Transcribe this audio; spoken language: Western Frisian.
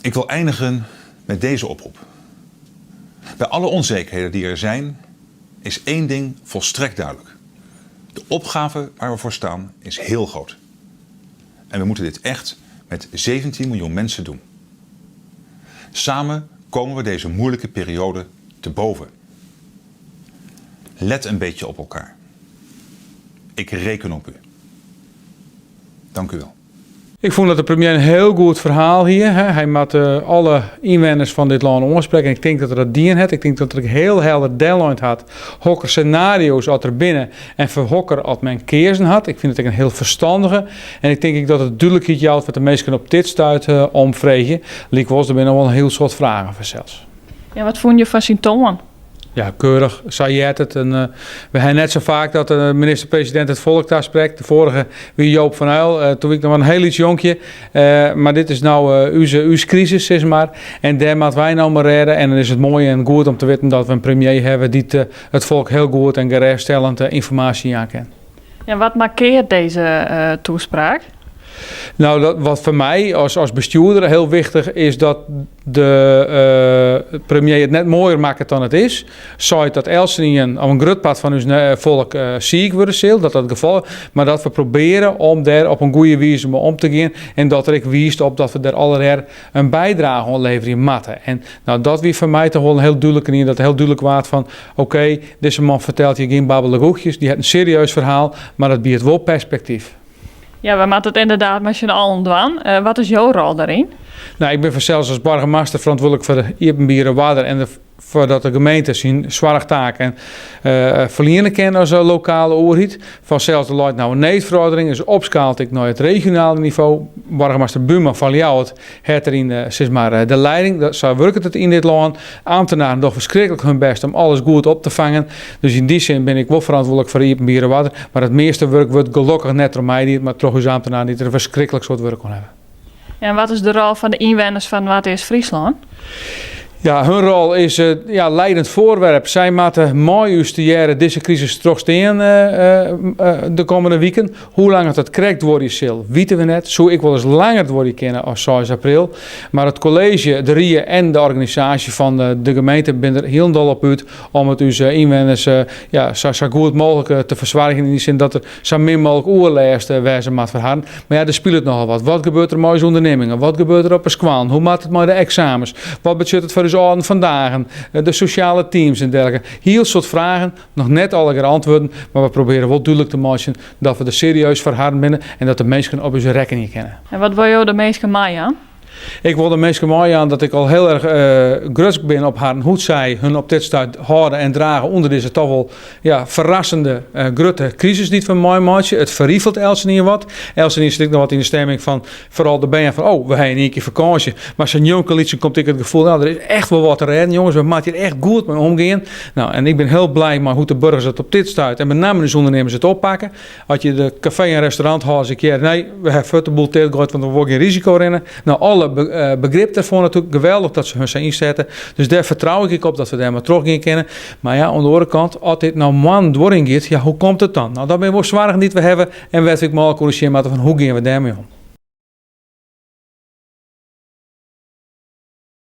Ik wil eindigen met deze oproep. Bij alle onzekerheden die er zijn, is één ding volstrekt duidelijk. De opgave waar we voor staan is heel groot. En we moeten dit echt met 17 miljoen mensen doen. Samen komen we deze moeilijke periode te boven. Let een beetje op elkaar. Ik reken op u. Dank u wel. Ik fûn dat de premier in hiel goed ferhaal hie. Hy moat alle ynwenners fan dit lân oansprekke. En ik tink dat er dat dien hat. Ik tink dat er hiel helder dellein hat hokker senario's oft der binne en foar hokker oft men keazen hat. Ik fyn it ek in hiel ferstannige. En ik tink ek dat it dúdlikheid jout wat de minsken op dit stuit omfreegje. Lykwols, der binne noch wol in hiel soad fragen fansels. Ja, wat fûnen je fan syn toan? Ja, keurich, sa heart it. En we ha net sa faak dat de minister-presidint it folk tasprekt. De foarige wie Joop van Uyl, doe wie ik noch mar in hiel lyts jonkje. Mar dit is no ús krisis, sis mar. En dêr moatte wy no mei rêde. En dan is it moai en goed om te witten dat we in premier hawwe dy't it folk hiel goed en gerêststellend ynformaasje jaan kin. Ja, wat markearret dizze toespraak? No, dat, wat foar my as bestjoerder hiel wichtich is dat de premier it net moaier makket dan it is. Seit dat eltsenien, of in grut part fan ús folk, siik wurde sil, dat dat it gefal is, mar dat we probearje om dêr op in goede wize mei om te gean en dat er ek wiist op dat we dêr allegear in bydrage oan leverje moatte. En no, dat wie foar my toch wol in hiel dúdlike ien, dat hiel dúdlik waard fan oké, dizze man fertelt hjir gjin babbelegoechjes, dy hat in serieus ferhaal, mar dat biedt wol perspektyf. Ja, we moatte it ynderdaad mei syn allen dwaan. Wat is jo rol dêryn? No, ik bin fansels as boargemaster ferantwurdlik foar de iepenbiere oarder en foar dat de gemeente syn soarchtaken ferliene kin as lokale oerheid. Fansels, der leit no in needferoardering, is opskaald ek nei it regionale nivo. Boargemaster Buma fan Ljouwert hat deryn sis mar de leiding. Dat, sa wurket it yn dit lân. Ambtenaren dogge ferskriklik hun bêst om alles goed op te fangen. Dus yn dy sin bin ik wol ferantwurdlik foar de iepenbiere oarder. Mar it measte wurk wurdt gelokkich net troch my dien, mar troch ús ambtenaren dy't der in ferskriklik soad wurk oan hawwe. En wat is de rol fan de ynwenners fan Noardeast-Fryslân? Ja, hun rol is ja, leidend foarwerp. Sy moatte mei ús tegearre dizze krisis trochstean de kommende wiken. Hoe lang oft dat krekt duorje sil, witte we net. Soe ek wolris langer duorje kinne as 6 april. Mar it kolleezje, de rie en de organisaasje fan de gemeente binne der hielendal op út om it ús ynwenners ja, sa, sa goed mooglik te fersoargjen. Yn dy sin dat der sa min mooglik oerlêst wêze moat foar harren. Mar ja, der spilet nochal wat. Wat gebeurt der mei ús ûndernimmingen? Wat gebeurt der op 'e skoallen? Hoe moat it mei de eksamens? Wat betsjut it foar ús âlden fan dagen? De sosjale teams en dergelike. Hiel soad fragen, noch net allegear antwurden, mar we probearje wol dúdlik te meitsjen dat we der serieus foar harren binne en dat de minsken op ús rekkenje kinne. En wat wolle jo de minsken meijaan? Ik wol de minsken meijaan dat ik al hiel erch grutsk bin op harren, hoe't sy hun op dit stuit hâlde en drage ûnder dizze toch wol ja, ferrassende grutte krisis dy't we meimeitsje. It ferrifelt eltsenien wat. Eltsenien sit ek noch wat yn de stemming fan, foaral de bern, fan oh, we ha yn ien kear fakânsje. Mar sa njonkelytsen komt ek it gefoel, no, der is echt wol wat te rêden, jonges, we moatte hjir echt goed mei omgean. No, en ik bin hiel blij mei hoe't de burgers it op dit stuit en benammen ús ûndernimmers it oppakke. As je de kafee en restauranthâlders ik hear, nee, we ha fuort de boel tichtgoaid, want we wolle gjin risiko rinne. No, alle begrip dêrfoar natuerlik, geweldich dat se hun sa ynsette. Dus dêr fertrou ik ek op dat we dêr mei trochgean kinne. Mar ja, oan de oare kant, as dit no moannen duorjen giet, ja, hoe komt it dan? No, dat binne wol soargen dy't we hawwe en wêr't we ek mei elkoar oer sjen moatte fan hoe gean we dêrmei om.